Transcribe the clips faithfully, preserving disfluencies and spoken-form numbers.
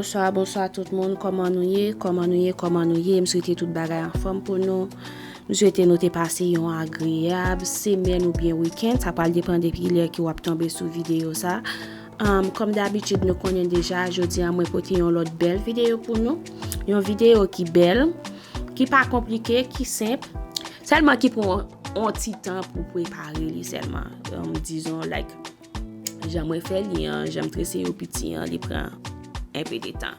Bonswa, bonswa tout moun. Kòman nou ye? Kòman nou ye? Kòman nou ye? M swete tout bagay anfòm pou nou. M swete nou te pase yon agreyab semèn oubyen wikenn. Sa pral depann de kilè ke w ap tonbe sou videyo sa. Um, kòm dabitid, nou konnen deja, jodi a mwen pote yon lòt bèl videyo pou nou. Yon videyo ki bèl, ki pa konplike, ki senp, sèlman ki pran yon ti tan pou prepare li sèlman. Um, dizon, like, jan mwen fè li an, jan m trese yo piti an, li pran enpe de tan.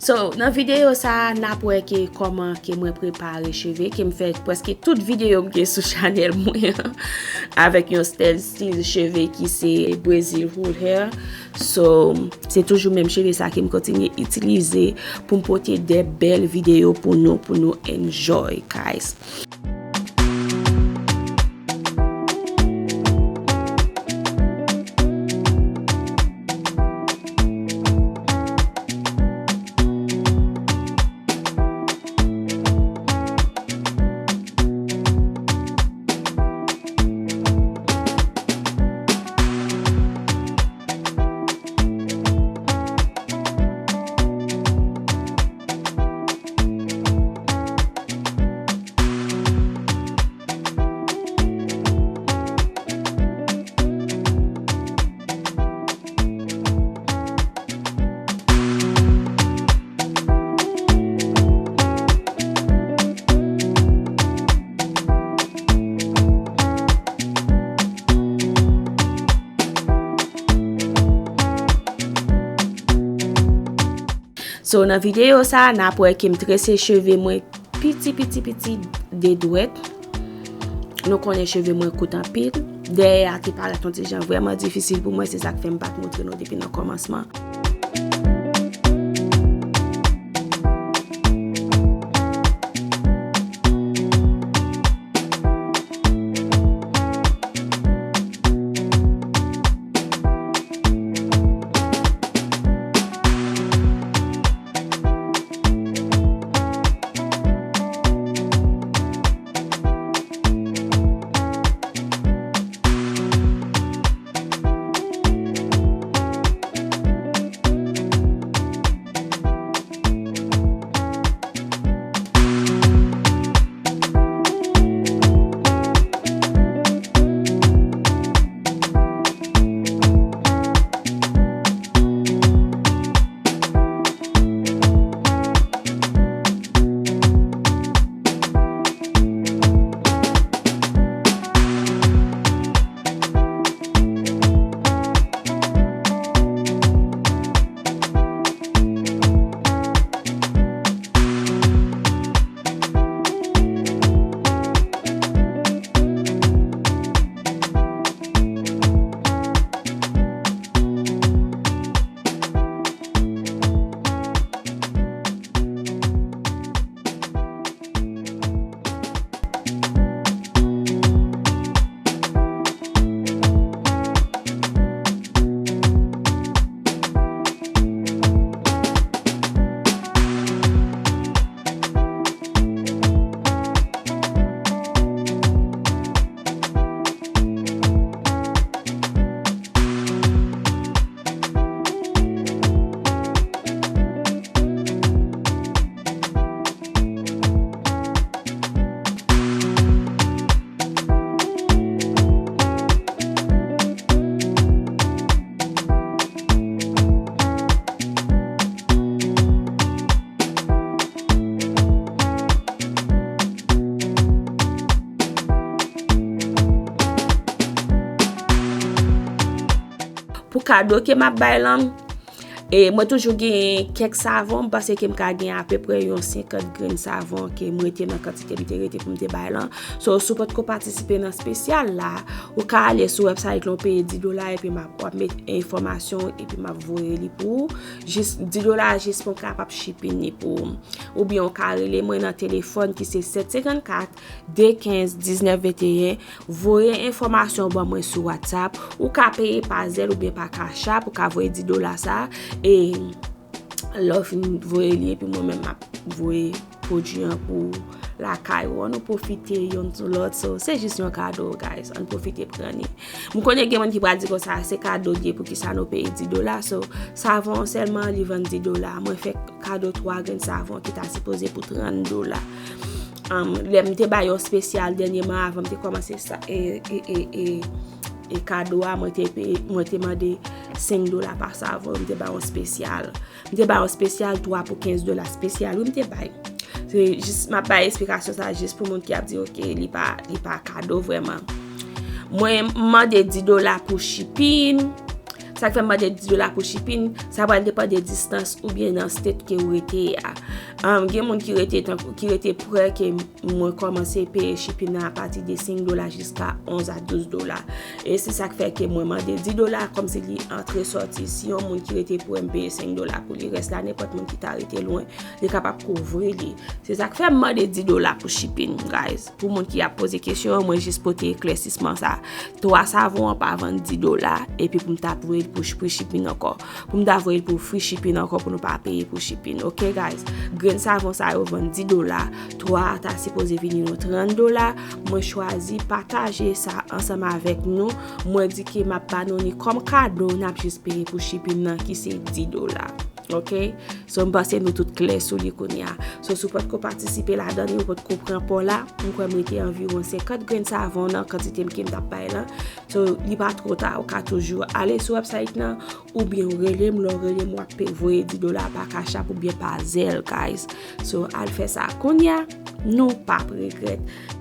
So, nan videyo sa a, n ap wè ke kòman ke mwen prepare cheve, ke m fè prèske tout videyo m gen sou chanèl mwen an, avèk yon stèl stil cheve ki se Brazil roll hair. So, se toujou menm cheve sa ke m kontinye itilize pou m pote de bèl videyo pou nou, pou nou enjoy, guys. So, nan videyo sa a, n ap wè ke m trese cheve mwen piti, piti, piti de dwèt. Nou konnen cheve mwen kout anpil. Dèyè a te parèt yon ti jan vrèman difisil pou mwen, se sa k fè m pa t montre nou depi nan kòmansman. Pou kado ke m ap bay lan, E mwen toujou gen kèk savon, m panse ke m ka gen apeprè yon senkant grenn savon ke m rete nan kantite m te rete pou m te bay lan. So, si w potko patisipe nan espesyal la, ou ka ale sou website lan, w peye dis dola, epi m ap, w ap met enfòmasyon, epi m ap voye li pou ou. Jis dis dola, jis pou m kapab shipping li pou ou. Oubyen w ka rele mwen nan telefòn ki se sèt senkant kat, de kenz, diznèf venteyen, voye enfòmasyon ban mwen sou WhatsApp. Ou ka peye pa Zelle oubyen pa Cash App, ou ka voye dis dola sa. E lè w fin voye li, epi mwen menm m ap voye pwodui an pou lakay ou. Ann nou pwofite youn sou lòt. So, se jis yon kado, guys. Ann pwofite pran li. M konnen gen moun ki pral di konsa, se kado l ye, poukisa nou peye dis dola? So, savon an sèlman, li vann dis dola. Mwen fè kado twa grenn savon ki ta sipoze pou trant dola. Um, lè m te bay yon espesyal dènyèman, avan m te kòmanse sa, e, e, e, e, e kado a, mwen te peye, mwen te mande senk dola pa savon, m te bay yon espesyal. M te bay yon espesyal twa pou kenz dola, espesyal, wi, m te bay. Se jis, m ap bay esplikasyon sa jis pou moun ki ap di, "Ok, li pa, li pa kado vrèman." Mwen, m mande dis dola pou shipping. Sa k fè m mande dis dola pou shipping, sa pral depann de distans oubyen nan state ke w rete a. Um, gen moun ki rete tankou, ki rete prè ke mwen kòmanse peye shipping nan apati de senk dola jiska onz a douz dola. E se sa k fè ke mwen mande dis dola, kòmsi li antre sòti. Si yon moun ki rete prè, m peye senk dola pou li, rès la, nenpòt moun ki ta rete lwen, li kapab kouvri li. Se sa k fè m mande dis dola pou shipping, guys. Pou moun ki ap poze kesyon, mwen jis pote eklèsisman sa. Twa savon an pa vann dis dola, epi pou m ta voye l pou free shipping ankò. Pou m ta voye l pou free shipping ankò, pou nou pa peye pou shipping. Ok, guys? Grenn savon sa yo vann dis dola, twa a ta sipoze vini nou trant dola. Mwen chwazi pataje sa ansanm avèk nou. Mwen di ke m ap ba nou li kòm kado, n ap jis peye pou shipping nan ki se dis dola. Ok? So, m panse nou tout klè sou li kounye a. So, si w potko patisipe ladan li, ou potko pran pò la, m kwè m rete anviwon senkant grenn savon nan kantite m ke m t ap bay lan. So, li pa twò ta, ou ka toujou ale sou website nan, oubyen w rele m, lè w rele m, w ap pe voye dis dola pa Cash App oubyen pa Zelle, guys. So, al fè sa kounye a, nou p ap regrèt.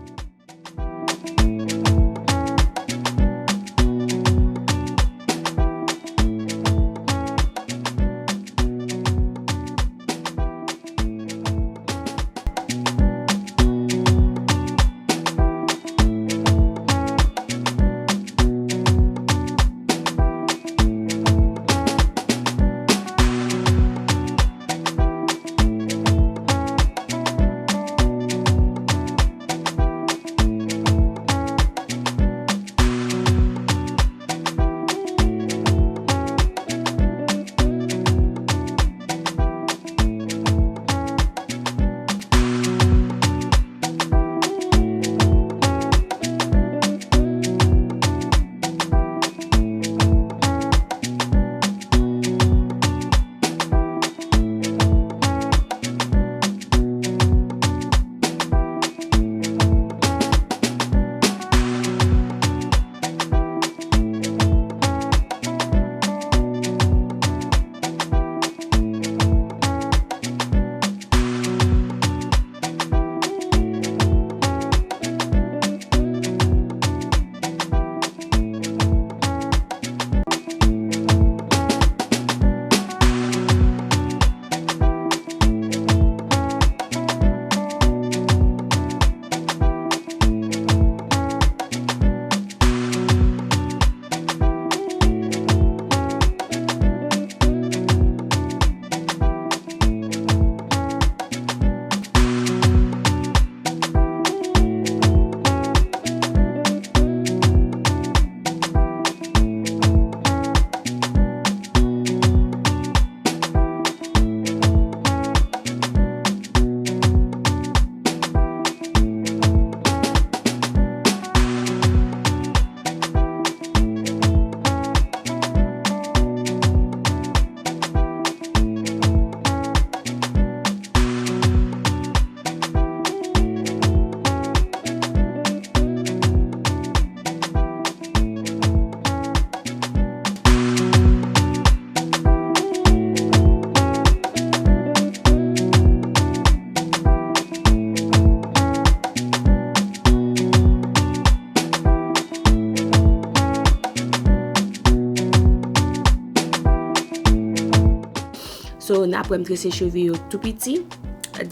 So, n ap wè m trese cheve yo tou piti,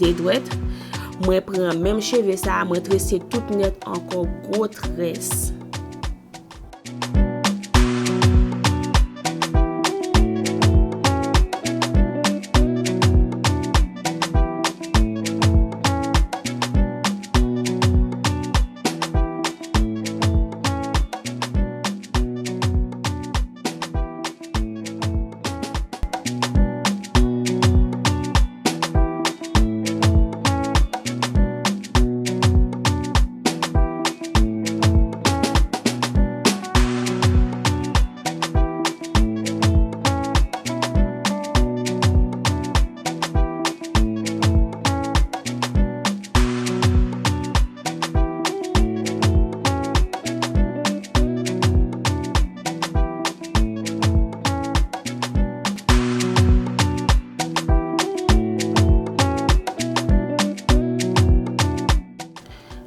de dwèt. Mwen pran menm cheve sa a, mwen trese tout nèt ankò gwo très.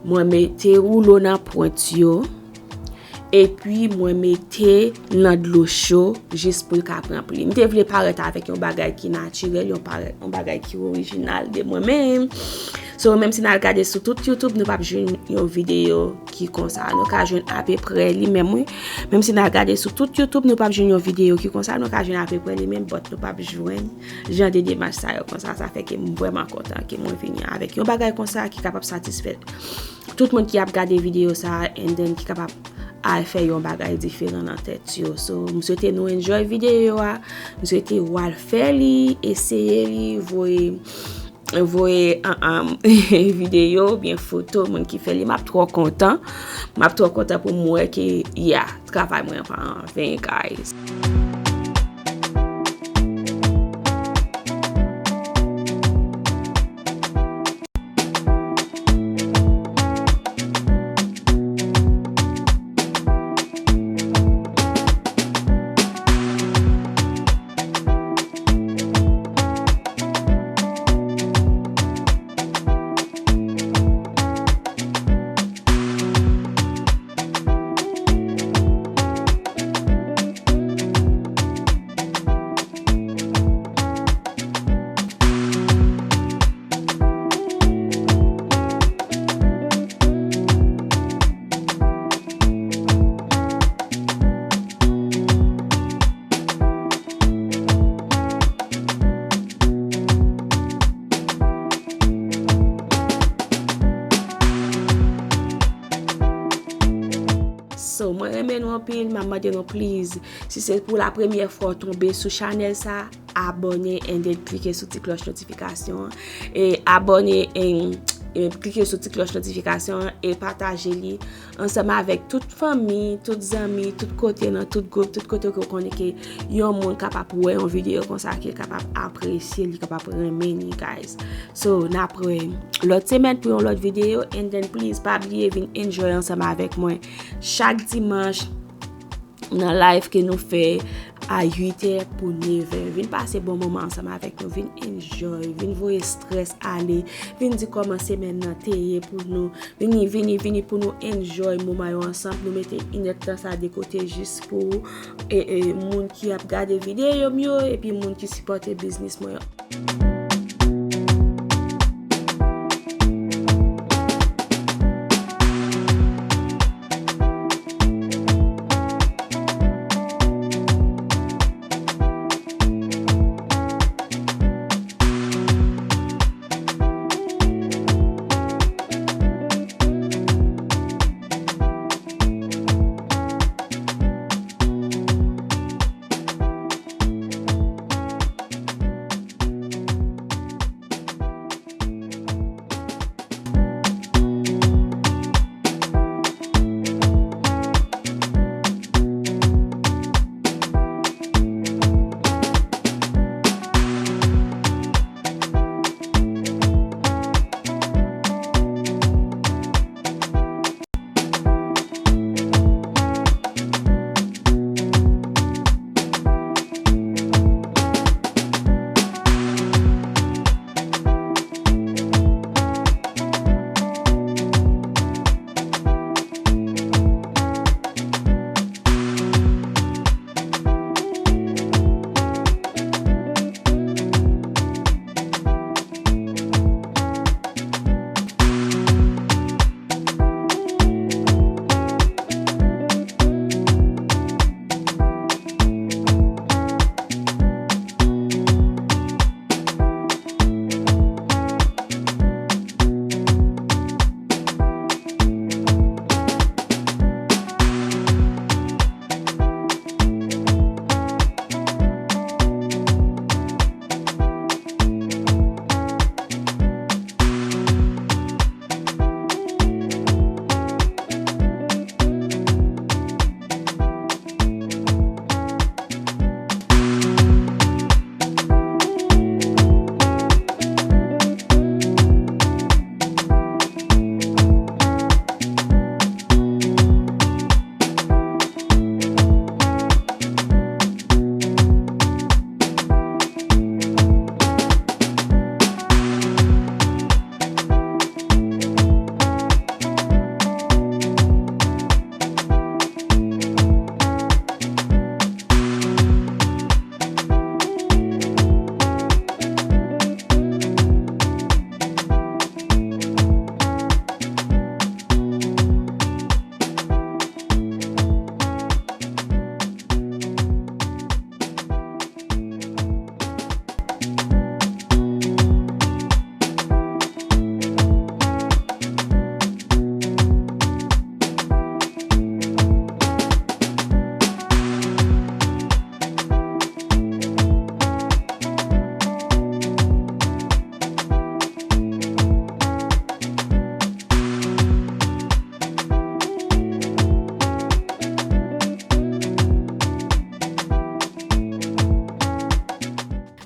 Mwen mete woulo nan pwent yo. Epi mwen mete nan dlo cho jis pou l ka pran pli. M te vle parèt avèk yon bagay ki natirèl, yon parèt, yon bagay ki orijinal de mwen menm. So, menm si n al gade sou tout YouTube, nou p ap jwenn yon videyo ki konsa. Nou ka jwenn apeprè li menm, wi. Menm si n al gade sou tout YouTube, nou p ap jwenn yon videyo ki konsa. Nou ka jwenn apeprè li menm, but nou p ap jwenn jan de demach sa yo konsa. Sa fè ke m vrèman kontan ke mwen vini avèk yon bagay konsa ki kapab satisfè tout moun ki ap gade videyo sa a, and then ki kapab al fè yon bagay diferan nan tèt yo. So, m swete nou enjoy videyo a. M swete w al fè li, eseye li, voye, voye, um, um, videyo oubyen foto moun ki fè li. M ap twò kontan. M ap twò kontan pou m wè ke, yeah, travay mwen an pa anven, guys. So, mwen renmen nou anpil, m ap mande nou please, si se pou la premyè fwa w tonbe sou chanèl sa, abòne and then klike sou ti klòch notifikasyon an. E abòne and, e klike sou ti klòch notifikasyon an e pataje li ansanm avèk tout fanmi, tout zanmi, tout kote, nan tout gwoup, tout kote ke w konnen ke yon moun kapab wè yon videyo konsa, ke l kapab apresye, li kapab renmen li, guys. So, n ap wè lòt semèn pou yon lòt videyo. And then, please, pa bliye vin enjoy ansanm avèk mwen chak dimanch nan live ke nou fè a uit è pou nèf è. Vin pase bon moman ansanm avèk nou. Vin enjoy. Vin voye strès ale. Vin di kòman semèn nan te ye pou nou. Vini, vini, vini pou nou enjoy moman yo ansanm. Nou mete inèdtan sa de kote jis pou, e, e, moun ki ap gade videyo m yo, epi moun ki sipòte biznis mwen yo.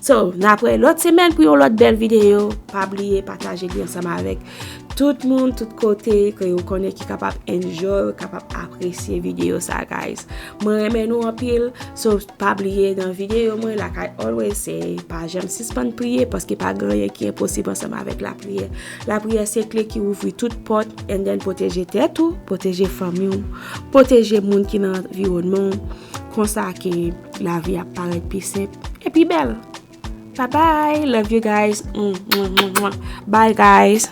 So, n ap wè lòt semèn pou yon lòt bèl videyo. Pa bliye pataje li ansanm avèk tout moun, tout kote ke yo konnen ki kapab enjoy, kapab apresye videyo sa, guys. Mwen renmen nou anpil. So, pa bliye nan videyo mwen, like I always say, pa janm sispann priye paske pa gen anyen ki enposib ansanm avèk lapriyè. Lapriyè se kle ki ouvri tout pòt, and then pwoteje tèt ou, pwoteje fanmi w, pwoteje moun ki nan anviwònman w. Konsa ke lavi ap parèt pi senp e pi bèl. Bye bye, love you guys. Mm, mm, mm, mm. Bye guys.